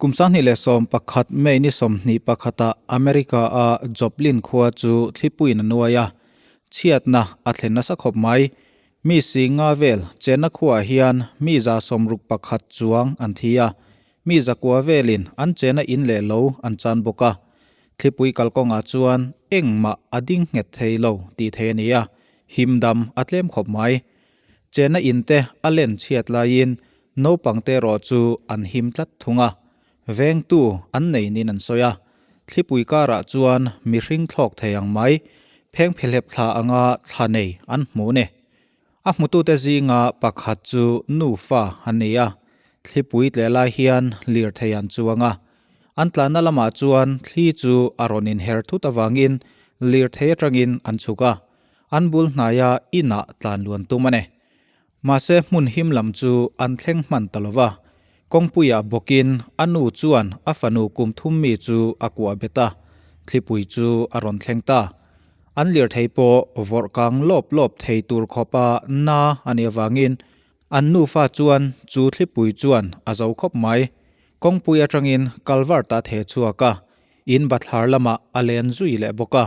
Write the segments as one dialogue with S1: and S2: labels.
S1: Kum 2011 May ni 21 ah America a Joplin khua chu thlipuiin a nuai a, chhiatna a thlen nasa khawp mai. Mi singa vel chenna khuaah hian mi 61 chuang an thi a, mi 900 velin an chenna in leh lo an chan bawk a. Thlipui kalkawngah chuan engmah a ding nghet thei lo tih theih a ni a, himdam a tlem khawp mai. Chenna in te a len chhiat laiin Naupang te erawh chu an him tlat thung a, vengtu an nei niin an sawi a. Thlipui karah chuan mihring thlawk thei ang mai, phengphehlep thla anga thla nei an hmu ni. A hmutute zinga pakhat chu nufa an ni a, thlipui tleh lai hian lirthei an chuang a. An tlanna lamah chuan thli chu a rawn inher thut avangin lirthei atangin an chhuk a, an bul hnaia inah tlan luan tum a ni. Mahse hmun him lam chu an thleng hman ta lo va, kawngpuiah bawkin a nu chuan a fanu kum thum mi chu a kuah bet a, thlipui chu a rawn thleng ta. An lirthei pawh vawrh kang lawp lawp thei tur khawpa na a nih avangin an nufa chuan chu thlipui chuan a zo khawp mai. Kawngpui atangin culvert a theh chhuak a, in bathlar lamah a len zui leh bawk a.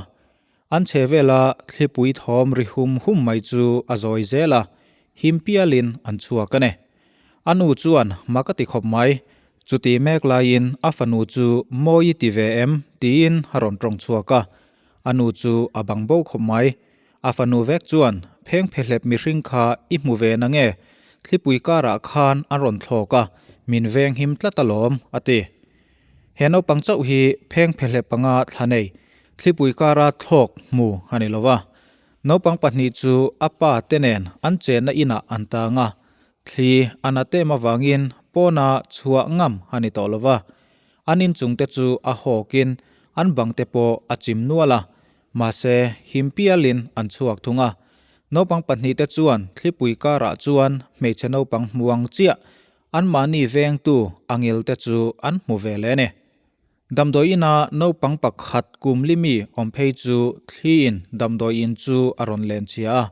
S1: An chhe vela thlipui thawm ri hum hum mai chu a zawi zel a, him pialin an chhuak a ni. A nu chuan mak a ti khawp mai, chuti mek laiin a fanu chu mawi ti ve em tiin a rawn tawng chhuak a, a nu chu a bang bo khawp mai. A fanu vek chuan phengphehlep mihring kha i hmu ve na nge, thlipui karah khan an rawn thlawk a, min veng him tlat alawm, a ti. He naupang chauh hi phengphehlep anga thla nei, thlipui kara thlawk hmu a ni lo va. Naupang pahnih chu a pa te nen an chenna inah an tang a, thli a na tem avangin pawna chhuah ngam a ni tawh lo va. An inchung te chu a hawkin an bang te pawh a chim nual a, mahse him pialin an chhuak thung a. Naupang pahnih te chuan thlipui karah chuan hmeichhe naupang hmu ang chiah Anmahni vengtu angel te chu an hmu ve leh a ni. Damdawi ina naupang pakhat kum li mi awm phei chu thliin damdawi in chu a rawn len chhia a.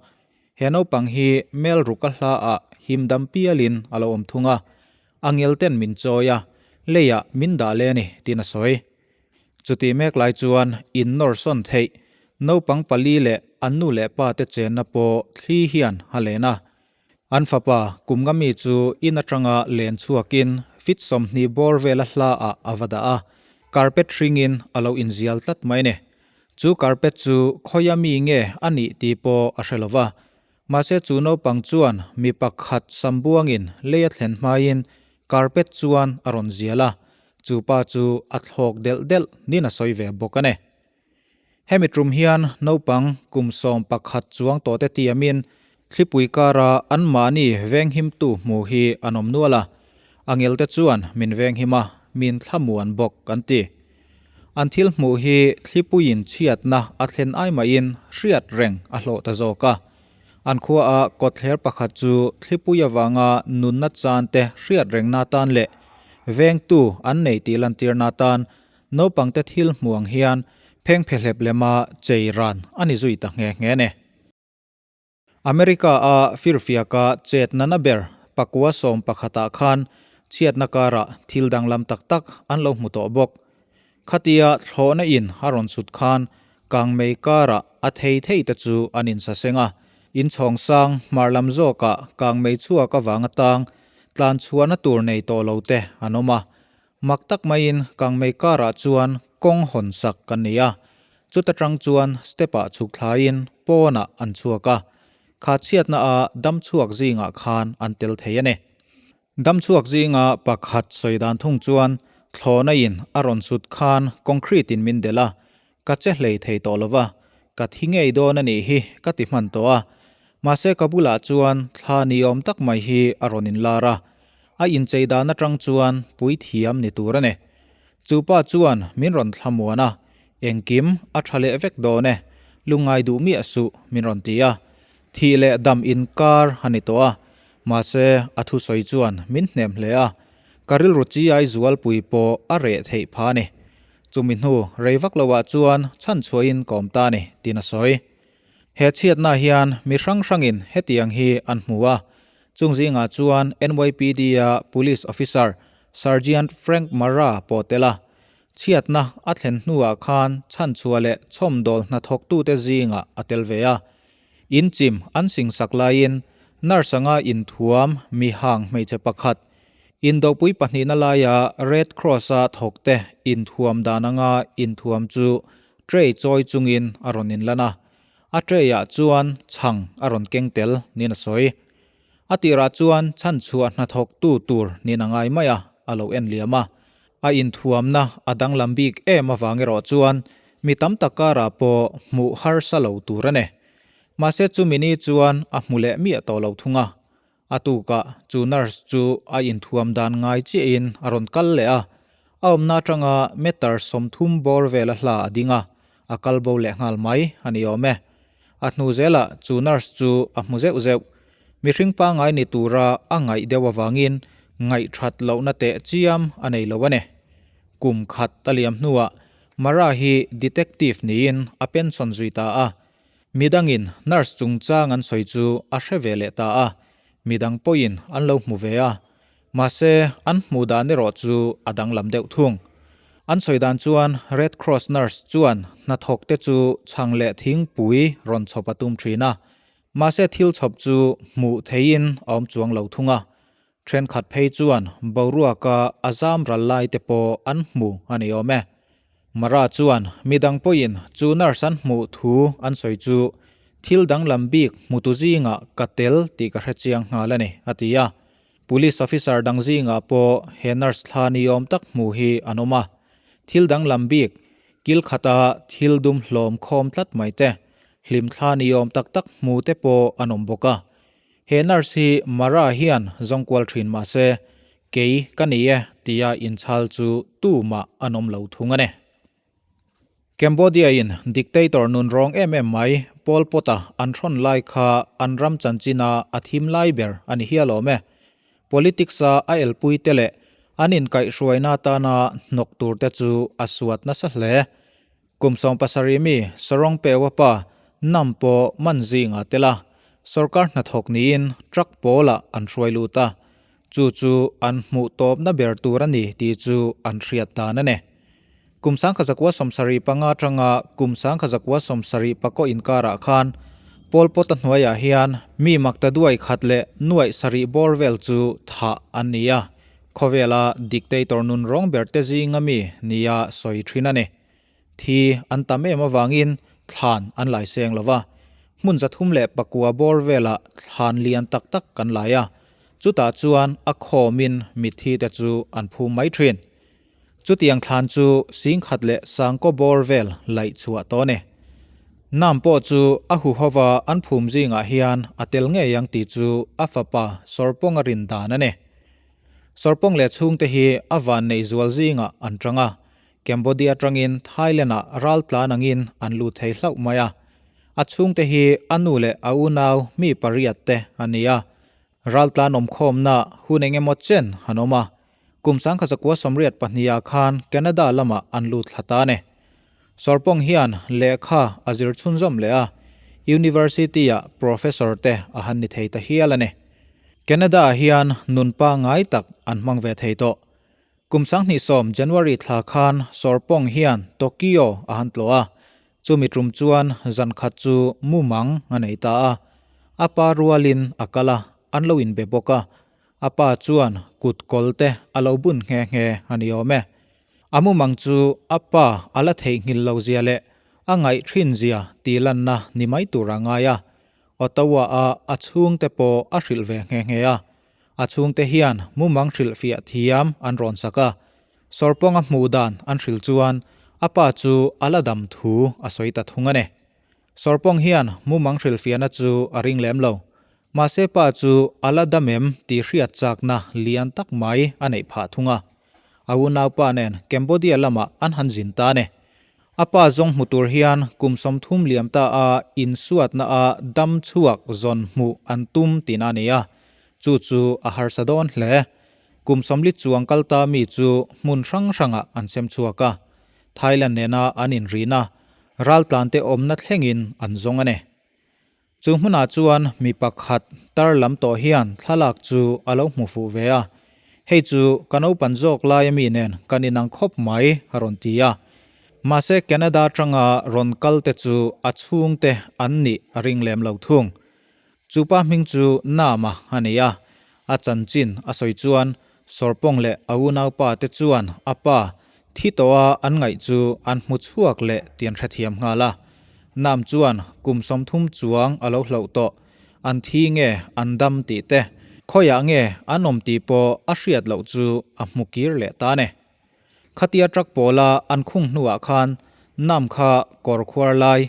S1: He naupang hi mel ruk a hla ah him dam pialin a lo awm thung a. Angel ten min chawi a, leiah min dah leh a ni tiin a sawi. Chutih mek lai chuan in nawr sawn theih naupang pali leh an nu leh pa te chenna pawh thli hian a len a. An fapa kum nga mi chu in atanga len chhuakin fit 20 bawr vela hla ah a va dah a, carpet hringin a lo inzial tlat mai ni. Chu carpet chu khawia mi nge a nih tih pawh a hre lo va. Mahse chu naupang chuan mi pakhat sambuangin lei a thlen hmain carpet chuan a rawn zial a, chu pa chu a thlawk delh delh nin a sawi ve bawk a ni. Hemi tum hian naupang kum 11 chuang tawhte tiamin thlipui kara anmahni venghimtu hmu hi an awm nual a, angelte chuan min venghim a, min thlamuan bawk an ti. An thil hmuh hi thlipuiin chhiatna a thlen ai mahin hriat reng a hlawh ta zawk a. An khuaah kawtthler pakhat chu thlipui avanga nunna chante hriat rengna atan leh vengtu an nei tih lantirna atan Naupangte thil hmu ang hian phengphehlep lema chei ran a ni zui ta nghe nghe ne. America-a firfiaka chet nana ber pakua 11 ah khan chhiatna karah thil danglam tak tak an lo hmu tawh bawk. Khatia thlawhna in a rawn sut khan kangmei karah a thei thei te chu an insaseng a, inchhawng sang hmar lam zawkah kangmei chhuak avanga tang tlan chhuahna tur nei tawh lo te an awm a, Mak tak maiin kangmei karah chuan kawng hawn sak kan ni a, chuta tang chuan step ah chhuk thlaiin pawnah an chhuak a, kha chhiatna a dam chhuak zingah khan an tel thei a ni. Dam chhuak zinga pakhat sawi dan thung chuan thlawhna in a rawn sut khan concrete in min delh a, ka che hlei thei tawh lo va, ka thi ngei dawn a nih hi ka ti hman tawh a. Mahse ka bulah chuan thla ni awm tak mai hi a rawn inlar a, a inchei dan atang chuan puithiam ni tur a ni. Chu pa chuan min rawn thlamuan a, engkim a tha leh vek dawn e, lungngai duh miah suh min rawn ti a. Thih leh dam inkar a ni tawh a, mahse a thusawi chuan min hnem hle a, ka rilru chi ai zualpui pawh a reh theih pha a ni. Chumi hnu rei vak loah chuan chhan chhuahin ka awm ta a ni, tiin a sawi. He chhiatna hian mi hrang hrangin hetiang hi an hmu a, chung zingah chuan NYPD-a police officer Sergeant Frank Marra pawh tel a. Chhiatna a thlen hnuah khan chhanchhuah leh chhawmdawl hnathawktute zingah a tel ve a. Inchim an singsak laiin nurse anga inthuam mi hang hmeichhe pakhat, indopui pahnihna laia Red Cross-a thawkte inthuam dan anga inthuam chu tray chawi chungin a rawn inlan a. A tray-ah chuan chhang a rawn keng tel niin a sawi. A tirah chuan chhanchhuah hnathawktu tur niin a ngai mai a, a lo en liam a. A inthuamna a danglam bik em avang erawh chuan mi tam tak karah pawh hmuh harsa lo tur a ni. Mahse chumi ni chuan a hmu leh miah tawh lo thung a. A tukah chu nurse chu a inthuam dan ngai chiahin a rawn kal leh a, a awmna atanga meter 30 bawr vela hla a ding a, a kal bo leh nghal mai a ni awm e. A hnu zelah chu nurse chu a hmu zeuh zeuh. Mihring pangngai ni tura a ngaih deuh avangin ngaihthat lohna teh chiam a nei lo a ni. Kum khat a liam hnuah Mara hi detective niin a pension zui ta a. Midangin nurse chungchang an sawi chu a hre ve leh ta a, midang pawhin an lo hmu ve a. Mahse, an hmuh dan erawh chu a danglam deuh thung. An sawi dan chuan Red Cross nurse chuan hnathawk te chu chhang leh thingpui rawn chhawp a tum thin a. Mahse thil chhawp chu hmuh theihin a awm chuang lo thung a. Thenkhat phei chuan boruaka a zam ral lai te pawh an hmu a ni awm e. Mara chuan midang pawhin chu nurse an hmuh thu an sawi chu thil danglam bik hmutu zingah ka tel tih ka hre chiang nghal a ni, a ti a. Police officer dang zingah pawh he nurse thla ni awm tak hmuh hi an awm a. Thil danglam bik kil khata thil dum hlawm khawm tlat mai te, hlim thla ni awm tak tak hmu te pawh an awm bawk a. He nurse hi Mara hian zawng kual thin mah se, kei ka ni e tia inchhal chu tumah an awm lo thung a ni. Cambodia-in dictator nun rawng em em mai Pol Pot-a an hrawn lai kha an ram chanchina a thim lai ber a ni hial awm e. Politics-a a elpui te leh an inkaihhruaina atana hnawk tur te chu a suat nasa hle. Kum 70 mi Sarong Pewa pa Nam pawh man zingah tel a, sorkar hnathawk niin truck pawlah an hruai lut a. Chu chu an hmuh tawpna ber tur a ni tih chu an hriat dan a ni. Kum 1975 atanga kum 1974 inkarah khan Pol Pot-a hnuaiah hian mi makta duai khat leh nuaih sarih bawr vel chu thah an ni a, khawvela dictator nun rawng ber te zinga mi nia sawi thin a ni. Thi an tam em avangin thlan an lai seng lo va, hmun 309 bawr velah thlan lian tak tak kan lai a, chutah chuan a khawmin mitthi te chu an phum mai thin. Chutiang thlan chu 10,000 leh sangkaw bawr vel laih chhuah tawh a ni. Nam pawh chu a huhova an phum zingah hian a tel ngei ang tih chu a fapa Sawrpawnga rin dan a ni. Sawrpawng leh chhungte hi a van neih zual zingah an tang a, Cambodia atangin Thailand-ah ral tlan angin an lut thei hlauh mai a. A chhungte hi a nu leh a unau mi pariat te a ni a. Ral tlan awmkhawmna hun eng emaw chen an awm a. Kum 1982 khan Canada lamah an lut thla ta a ni. Sawrpawng hian lehkha a zir chhunzawm leh a, University-ah Professor te a han ni thei ta hial a ni. Canada-ah hian nun pangngai tak an hmang ve thei tawh. Kum 2010 January thla khan Sawrpawng hian Tokyo a han tlawh a, chumi tum chuan zan khat chu mumang a nei ta a. A pa rualin a kal a, an lo inbe bawk a. A pa chuan kut kawl te a lo bun nghe nghe a ni awm e. A mumang chu a pa a la theihnghilh lo zia leh a ngaih thin zia tih lanna ni mai tur a ngai a. Ottawa-a a chhungte pawh a hrilh ve nghe nghe a. A chhungte hian mumang hrilhfiah thiam an rawn sak a, Sawrpawnga hmuh dan an hrilh chuan a pa chu a la dam thu a sawi ta thung a ni. Sawrpawng hian mumang hrilhfiahna chu a ring lem lo. Mahse pa chu a la dam em tih hriat chakna lian tak mai a neih phah thung a. A unaupa nen Cambodia lamah an han zin ta a ni. A pa zawng hmu tur hian kum 30 liam ta a insuatna a dam chhuak zawn hmuh an tum tihna a ni a, chu chu a harsa dawn hle. Kum 40 chuang kal ta mi chu hmun hrang hrangah an sem chhuak a, Thailand nena an inrina raltlante awmna thlengin an zawng a ni. Chu hmunah chuan mi pakhat tar lam tawh hian thlalak chu a lo hmu fuh ve a. Hei chu ka naupan zawk lai ami nen kan inang khawp mai, a rawn ti a. Mahse Canada atanga rawn kal te chu a chhungte an nih a ring lem lo thung. Chu pa hming chu Nama a ni a, a chanchin a sawi chuan Sawrpawng leh a unaupa te chuan a pa thi tawha an ngaih chu an hmu chhuak leh tih an hrethiam nghal a. Nam chuan kum 30 chuang a lo hloh tawh, an thi nge an dam tih te, khawiah nge an awm tih pawh a hriat loh chu a hmu kir leh ta ne. Khatia truck pawla an khung hnuah khan Nam kha kawr khuar lai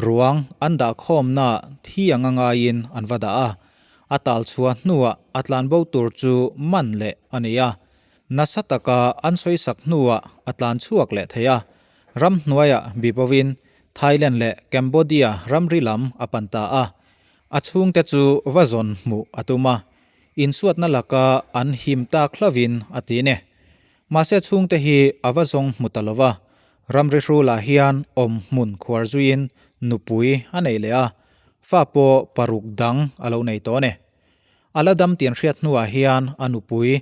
S1: ruang an dah khawmna thi anga ngaiin an va dah a, a tal chhuah hnuah a tlanbo tur chu man leh a ni a. Nasa taka an sawisak hnuah a tlan chhuak leh thei a, ramhnuaiah bibovin Thailand leh Cambodia ramri lam a pan ta a. A chhungte chu va zawn hmuh a tum a, insuatna laka an him tak hlovin a ti ne. Mahse chhungte hi a va zawng hmu ta lova, ramri hrulah hian awm hmun khuar zuiin nupui a nei leh a, fa pawh paruk dang a lo nei tawh a ni. A la dam tian hriat hnuah hian a nupui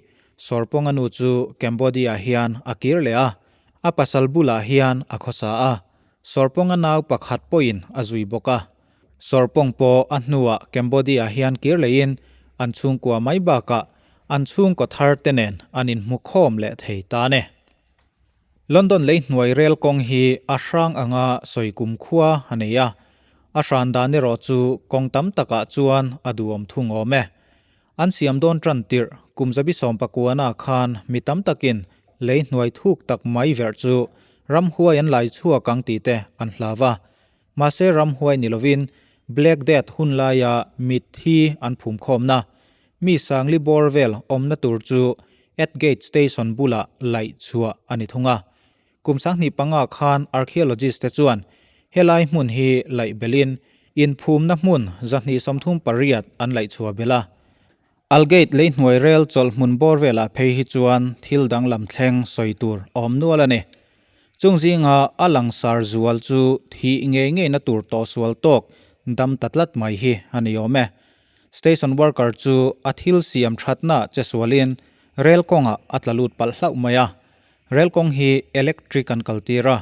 S1: Sawrpawnga nu chu Cambodia hian a kir leh a, a pasal bulah hian a khawsa a, Sawrpawnga nau pakhat pawhin a zui bawk a. Sawrpawng pawh a hnuah Cambodia hian kir leiin an chhungkua mai bakah an chhungkaw thar te nen an inhmu khawm leh thei ta a ni. London lei hnuai rel kawng hi a hrang anga sawi kum khua a nei a, a hran dan erawh chu kawng tam takah chuan a duhawm thung awm e. An siam dawn tan tirh kum zabi sawmpakuana khan mi tam takin lei hnuai thuk tak mai verh chu ramhuai an lai chhuak ang tih te an hlau a. Mahse ramhuai ni lovin Black Death hun laia mitthi an phum khawmna mi sangli bawr vel awmna tur chu Adgate Station bulah laih chhuah a ni thung a. Kum 2005 khan archaeologist te chuan helai hmun hi laih belin inphumna hmun 238 an laih chhuah belh a. Algate lei hnuai rel chawlh hmun bawr velah phei hi chuan thil danglam thleng sawi tur a awm nual a ni. Chung zinga a langsar zual chu thih ngei ngeina tur tawhsual tawk dam ta tlat mai hi a ni awm e. Station worker chu a thil siam thatna che sualin rel kawngah a tla lut palh hlauh mai a. Rel kawng hi electric an kaltir a,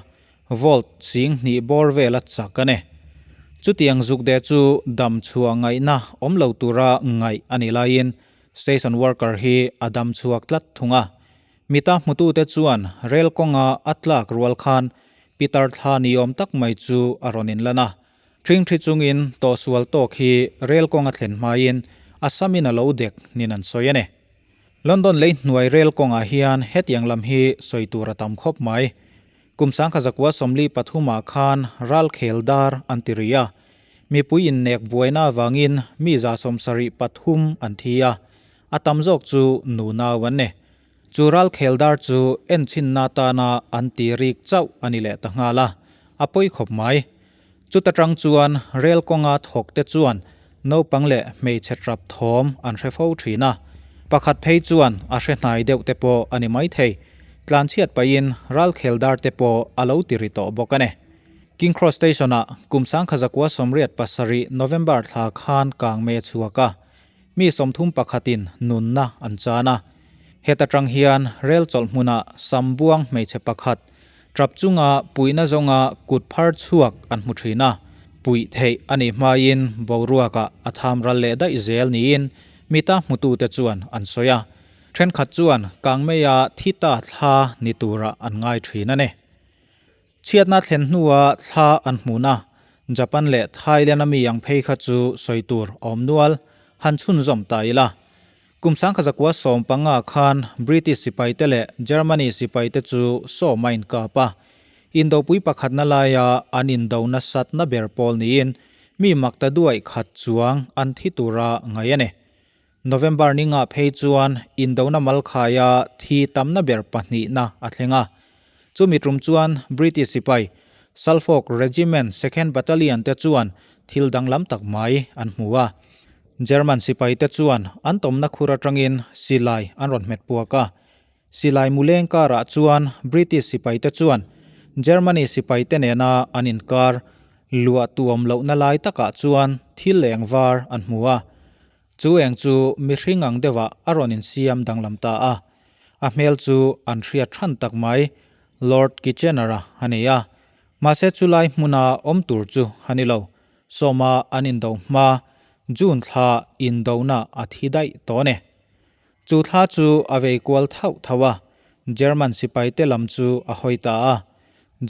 S1: volt 2000 bawr vela chak a ni. Chutiang zuk de chu dam chhuah ngaihna awm lo tura ngaih a nih laiin station worker hi a dam chhuak tlat thung a. Mita hmutute chuan rel kawnga a tlak rual khan pitar thla ni awm tak mai chu a rawn inlan a. Ṭhingṭhi chungin tawhsual tawk hi rel kawnga thlen hmain a samin a lo dek nin an sawi a ni. London lei hnuai rel kawngah hian hetiang lam hi sawi tur a tam khawp mai. Kum 1943 khan ralkhel dar an ti ri a, mipui innek buaina avangin mi 73 an thi a, a tam zawk chu nunau an ni. Chu ralkhel dar chu enchinna atana an ti rik chauh a ni leh ta nghal a, a pawi khawp mai. Chuta tang chuan rel kawnga thawk te chuan naupang leh hmeichhe trap thawm an hre fo thin a, pakhat phei chuan a hre hnai deuh te pawh a ni maithei, tlanchhiat pahin ralkhel dar te pawh a lo ti ri tawh bawk a ni. King Cross Station-ah kum 1987 November thla khan kangme a chhuak a, mi 31 in nunna an chan a. Heta tang hian rel chawlh hmunah sambuang hmeichhe pakhat Trap chunga puihna zawnga kut phar chhuak an hmu thin a, puih theih a nih hmain boruakah a tham ral leh daih zel niin mita hmutute chuan an sawi a. Thenkhat chuan kangmeia thi ta thla ni turah an ngai thin a ni. Chhiatna thlen hnua thla an hmun a, Japan leh Thailand-a mi ang phei kha chu sawi tur awm nual han chhunzawm ta ila. Kum 1915 khan British sipaite leh Germany sipaite chu sawm a inkap a. Indopui pakhatna laia an indo nasatna ber pawl niin mi makta duaih khat chuang an thi tura ngaih a ni. November ni ngah phei chuan indona malkhaia thi tamna ber pahnihna a thleng a. Chumi tum chuan British sipai Suffolk Regiment Second Battalion te chuan thil danglam tak mai an hmu a. German sipaite chuan an tawmna khur atangin silai an rawn hmet puak a. Silai muleng karah chuan British sipaite chuan Germany sipaite nena an inkar luah tuam lohna lai takah chuan thil eng var an hmu a. Chu eng chu mihring ang deuhah a rawn insiam danglam ta a. A hmel chu an hriat than tak mai, Lord Kitchener-a a ni a. Mahse chulai hmuna awm tur chu a ni lo. Sawma an indo hma, June thla indona a thi daih tawh a ni. Chu thla chu a vei kual thauh thauh a, German sipaite lam chu a hawi ta a.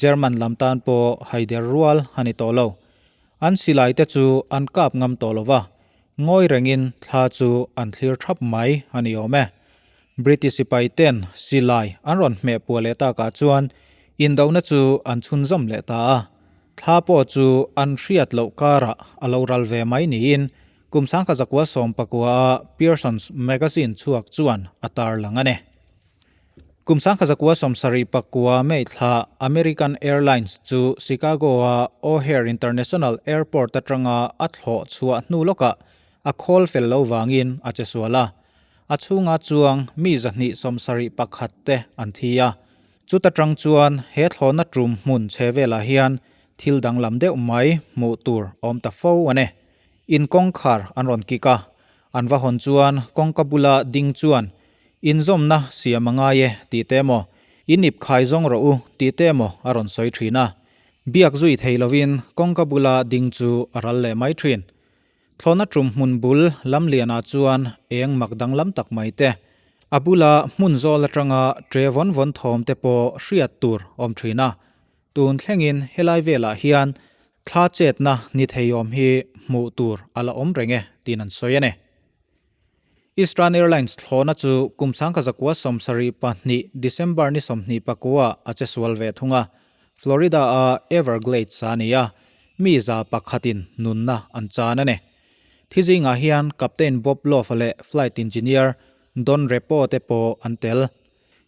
S1: German lam tan pawh haider rual a ni tawh lo. An silaite chu an kap ngam tawh lo va, ngawi rengin thla chu an thlir thap mai a ni awm e. British sipai ten silai an rawn hmeh puah leh takah chuan indona chu an chhunzawm leh ta a. Thla pawh chu an hriat loh karah a lo ral ve mai niin kum 1919 a Pearson's Magazine chhuak chuan a tarlang a ni. Kum 1979 May thla American Airlines chu Chicago-a O'Hare International Airport atanga a thlawh chhuah hnu lawkah a khawl fel lo vangin a che sual a. A chhunga chuang mi 271 te an thi a. Chuta tang chuan he thlawhna tum hmun chhe velah hian thil danglam deuh mai hmuh tur awm ta fo a ni. In kawngkhar an rawn kik a, an va hawn chuan kawngka bula ding chuan Inzawmna siam a ngai e tih te emaw, in ip khai zawng rawh u tih te emaw a rawn sawi thin a. Biak zui thei lovin kawngka bula ding chu a ral leh mai thin. Thlawhna tum hmun bul lam lianah chuan eng mak danglam tak mai te, a bula hmun zawl atanga tre vawn vawn thawm te pawh hriat tur awm thin a. Tun thlengin helai velah hian thla chetna ni theiawm hi hmuh tur a la awm reng e tiin an sawi a ni. Eastern Airlines thlawhna chu kum 1972 December ni 24 a che sual ve thung a, Florida-a Everglades a ni a, mi za pakhatin nunna an chan a ni. Thi zingah hian Captain Bob Love-a leh Flight Engineer Don Repo te pawh an tel.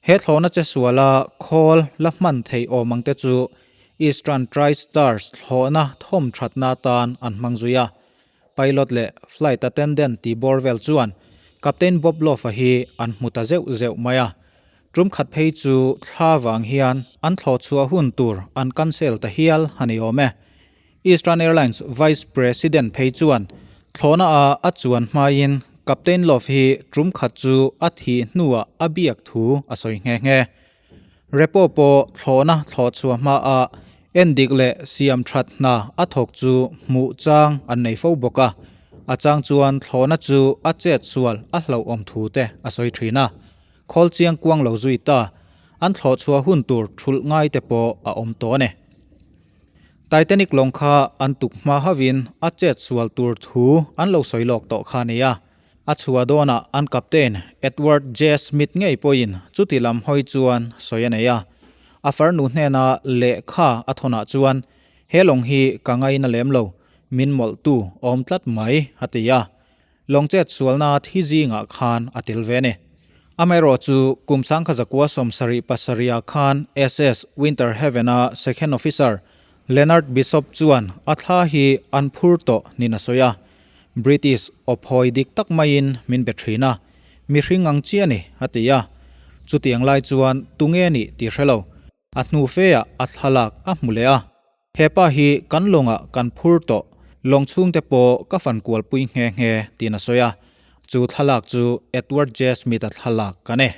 S1: He thlawhna che suala khawl la hman theih awm ang te chu Eastern TriStars thlawhna thawm thatna atan an hmang zui a. Pilot leh flight attendant tih bawr vel chuan Captain Bob Love-a hi an hmu ta zeuh zeuh mai a. Tum khat phei chu thla vang hian an thlawh chhuah hun tur an cancel ta hial a ni awm e. Eastern Airlines Vice President phei chuan thlawhna a a chuan hmaiin Captain Love hi tum khat chu a thih hnuah a biak thu a sawi nghe nghe. Repo pawh thlawhna thlawh chhuah hmaah endik leh siam that hna a thawk chu hmuh chang an nei fo bawk a, a chang chuan thlawhna chu a chet sual a hlauhawm thu te a sawi thin a. Khawl chiang kuang lo zui ta, an thlawh chhuah hun tur thulh ngai te pawh a awm tawh a ni. Titanic lawng kha an tuk hma hauhin a chet sual tur thu an lo sawi lawk tawh kha a ni a. A chhuah dawnah an captain Edward J. Smith ngei pawhin chuti lam hawi chuan sawi a nei a. A farnu hnena lehkha a thawnah chuan, He lawng hi ka ngaina lem lo, min mawlhtu awm tlat mai, a ti a. Lawng chet sualna thi zingah khan a tel ve a ni. Amaherawh chu kum 1977 ah khan SS Winter Haven-a Second Officer Leonard Bishop chuan a thla hi an phur tawh niin a sawi a. British awphawi dik tak maiin min be thin a, mihring ang chi a ni, a ti a. Chutiang lai chuan tunge nih tih hre lo. A hnu feah a thlalak a hmu leh a. He pa hi kan lawngah kan phur tawh, lawng chhungte pawh ka fan kualpui nghe nghe, tiin a sawi a. Chu thlalak chu Edward J. Smith-a thlalak a ni.